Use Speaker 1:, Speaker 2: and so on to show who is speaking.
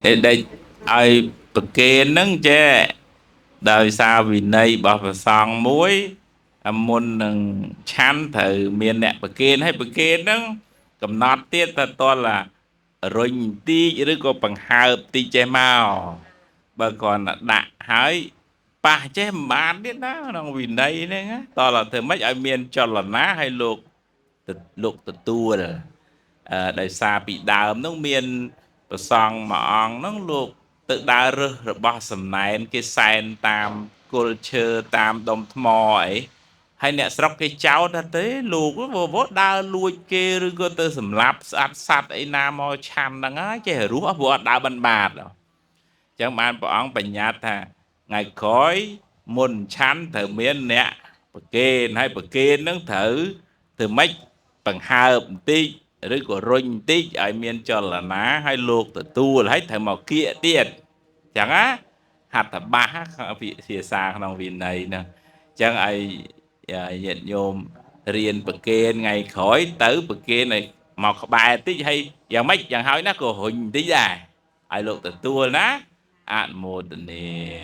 Speaker 1: ដែលឲ្យប្រគេនហ្នឹងចេះដោយសារវិន័យរបស់ព្រះសង្ឃមួយមុននឹងឆាន់ត្រូវមានអ្នកប្រគេនហើយប្រគេនហ្នឹងកំណត់ទៀតថាតលរុញតិចឬក៏បង្ហើបតិចចេះមកបើគ្រាន់តែដាក់ហើយប៉ះចេះមិនបានទៀតណាក្នុងវិន័យហ្នឹងតលធ្វើម៉េចឲ្យមានចលនាឲ្យលោកទទួលដោយសារពីដើមហ្នឹងមានព្រះសង្ឃមួយអង្គហ្នឹងលោកទៅដើររើសរបស់សំណែនគេសែនតាមគល់ឈើតាមដុំថ្មអីហើយអ្នកស្រុកគេចោទថាទេលោកវដើរលួចគេឬក៏ទៅសម្លាប់ស្អាតសัตว์អីណាមកឆាន់ហ្នឹងហើយចេះរស់ព្រោះអត់ដើរបិណ្ឌបាតអញ្ចឹងបានព្រះអង្គបញ្ញត្តិថាថ្ងៃក្រោយមុនឆាន់ត្រូវមានអ្នកប្រគេនហើយប្រគេនហ្នឹងត្រូវធ្វើម៉េចបង្ហើបបន្តិចឬក៏រុញបន្តិចឲ្យមានចលនាឲ្យលោកទទួលហើយត្រូវមកគៀកទៀតអញ្ចឹងណាហត្ថបាសភាសាក្នុងវិន័យហ្នឹងអញ្ចឹងឲ្យញាតិញោមរៀនប្រគេនថ្ងៃក្រោយទៅប្រគេនឲ្យមកក្បែរតិចហើយយ៉ាងម៉េចយ៉ាងហើយណាក៏រុញបន្តិចដែរឲ្យលោកទទួលណាអនុមោទនា។